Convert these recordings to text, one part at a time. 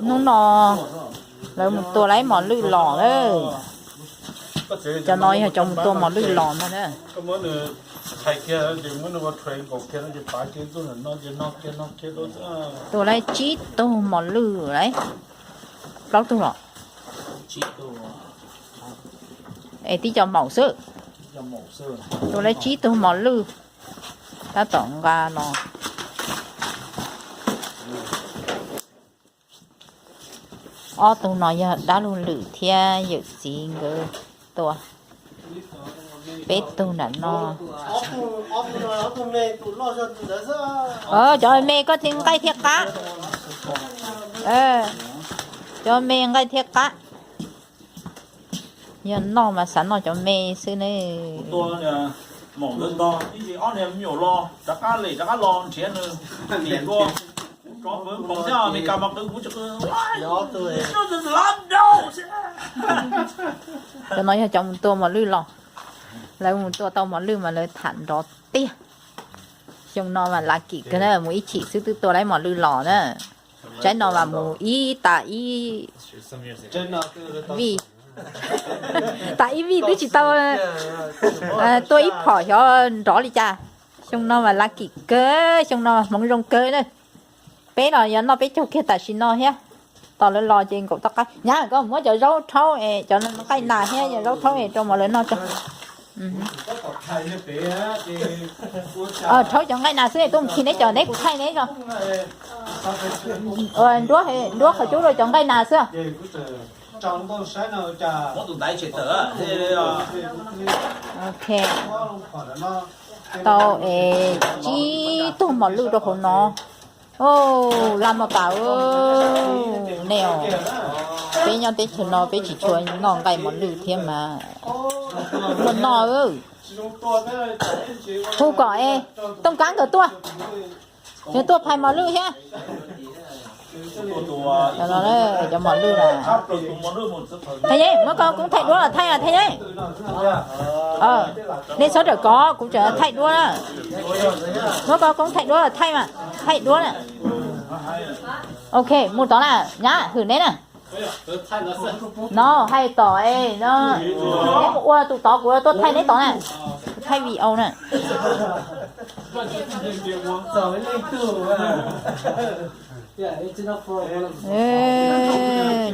Hnub no lawv mus tua lawv mos lwj los lawm. Cov no yog cov mus tua mos lwj los ntag na. Tua lawv tsib tug mos lwj lawm. Plaub tug los? Es tib co maum xwb. Tua lawv tsib tug mos lwj. Tab tom nqa los. Ob tug no yog dab laug Lwm thiab yawm txiv nkawd tua. Peb tug nram no. Cov me koj thiaj nqaij thiaj qab. Cov me nqaij thiaj qab. Yog noj mas xav noj cov me xwb ne. Cov no yog cov mus tua mos lwj los. Lawv mus tua tau mos lwj mas lawv tham nrov tiag. Xyoo no mas lucky kawg na, mus ib chim xwb twb tua lawv mos lwj los na. Tsaib no mas mus ib tas ib vij, tas ib vij twb tsis tau tua ib phom xyov nrov li cas. Xyoo no mas lucky kawg, xyoo no hmoov zoo kawg na. Peb los yog noj peb caug kiag tam sim no thiab. Tos lawv los ces nkaum toj qaib. Nyab, koj muab cov zaub rhaub es cov nqaij nas thiab cov zaub rhaub es rau mos lwj noj tso. Rhaub cov nqaij nas xwb, tuaj mus khi neb cov, neb kuv thaij neb tso. Nruab qhov cub rau cov nqaij nas xwb. Ok. Tau es tsib tug mos lwj rau hauv no. Laj noj tas. Nej, peb nyob teb chaws no peb tsis tshua noj nqaij mos lwj thiab mas. Noj noj. Hu kom es Tooj Kab nkawd tuaj. Nws tuaj phais mos lwj thiab. Cov mos lwj na. Thaj Yeeb, muab koj koob thaij duab los thaij, Thaj Yeeb. Nej txhob rawm kov, kuv tseem thaij duab na. Muab koj koob thaij duab los thaij mas, thaij duab na. Ok, mus tod na, nyab hwm neb na. No hais tom, neb mus ua tus tod, kuv tuaj thaij neb tod na. Kuv thaij video na.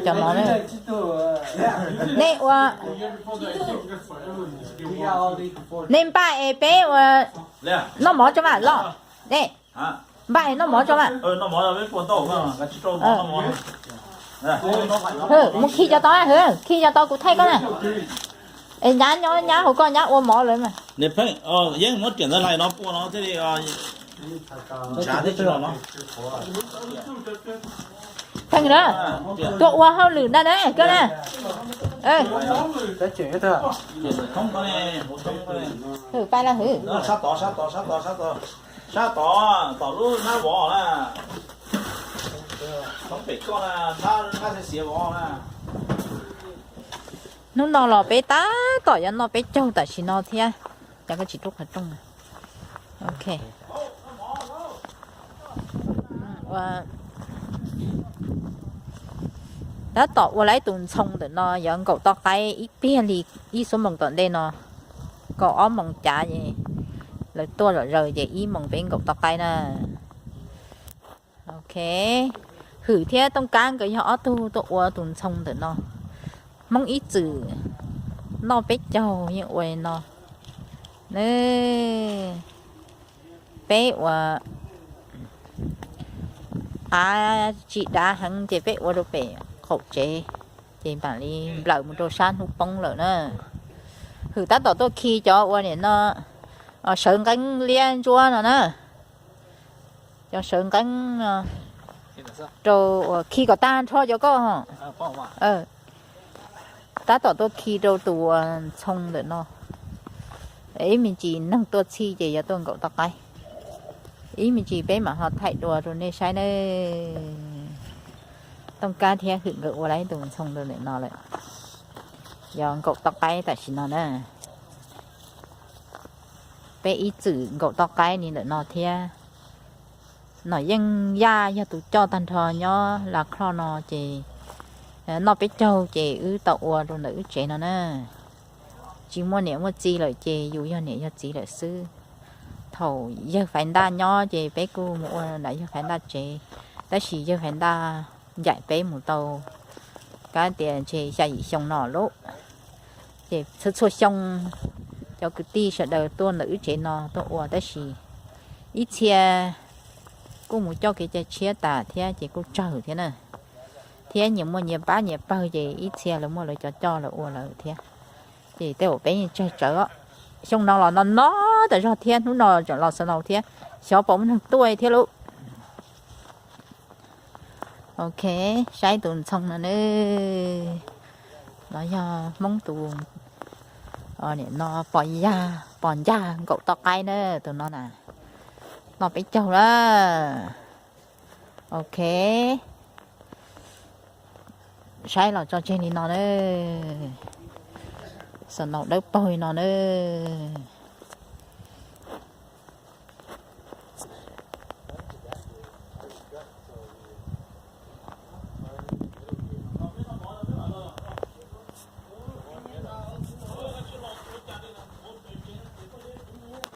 Cov no, nej ua, nej npaj es peb ua noj mov tso mas los. Npaj es noj mov tso mas. Mus khi cov tod, khi cov tod kuv thaij koj na. Es nyab nyob nyab hauv koj, nyab ua mov lawm mas. Yeej muab riam ntawd hlais no pua no thiaj li ntshav thiab tsis los no. Pheej na, tuaj ua hauj lwm ntag na koj na. Hwm, pab laj hwm. Sab tod, sab tod, sab tod, sab tod, sab tod, tom lub hnab vov na. Thoob pem koj na, hnab xiav vov na. Hnub no los peb tab tom yuav noj peb caug tam sim no thiab. Cas koj tsis rub qhov rooj? Ok. Tab tom ua lawm tus ntxhoo ntawm no, yuav nkaum toj qaib ib pliag li ib xuab moos tom ntej no, kaum ob moos cav es lawv tuaj zom zaws ces ib moos peb nkaum toj qaib na. Ok, Hwm thiab Tooj Kab nkawd yog ob tug tuaj ua tus ntxhoo ntawm no. Hmoob ib txwm noj peb caug yeej ua li no. Peb ua qav tsis dav heev ces peb ua rau pem qaum tsev, ces mam li nplawm mus rau sab hnub poob lawm na. Hwm tab tom tuaj khi cov ua nim no sawv nqeeb liab ntsuab no na. Cov sawv nqeeb no rau uas khi kom tag nrho cov koj ho. Tab tom tuaj khi rau tus ntxhoo ntawm no. Ib me ntsis neeg tuaj txhij ces yuav tuaj nkaum toj qaib. Ib me ntsis peb mam ho thaij dua rau nej saib nawb. Tooj Kab thiab Hwm nkawd ua lawm tus ntxhoo rau ntawm no lawm. Yog nkaum toj qaib tam sim no na. Peb ib txwm nkaum toj qaib li ntawm no thiab. Nom Yeej Yaj yog tus coj tag nrho nyob Las Khoj no ces noj peb caug ces wb tau ua rau ntawm wb tsev no na. Tsis muaj niam muaj txiv lawm ces yus yog niam yog txiv lawm xwb. Thaum yawg Faiv Ntaj nyob ces peb kuj mus ua nram yawg Faiv Ntaj tsev, tab sis yawg Faiv Ntaj ncaim peb mus tau kab tias ntshe xya yim xyoo no lauj. Ces txhua txhua xyoo cov kwv tij sawv daws tuaj ntawm wb tsev no tuaj ua, tab sis ib txhia kuj mus coj kev cai tshiab tas thiab ces kuj tsawg thiab na. Thiab nyias muaj nyias pab nyias pawg ces ib txhia lawv muaj lawv cov coj lawv ua lawm thiab. Ces tej zaum peb yeej tsawg tsawv os. Xyoo no los no no tas zog thiab, hnub no tseem los snow thiab, xyov puas muaj neeg tuaj thiab lauj. Ok, saib tus ntxhoo no na, no yog Hmoob tus, nim no pos ya, pos ncaj nkaum toj qaib na, tus no na, noj peb caug lawm. Ok, saib los tso tseg li no na, snow dawb paug li no na.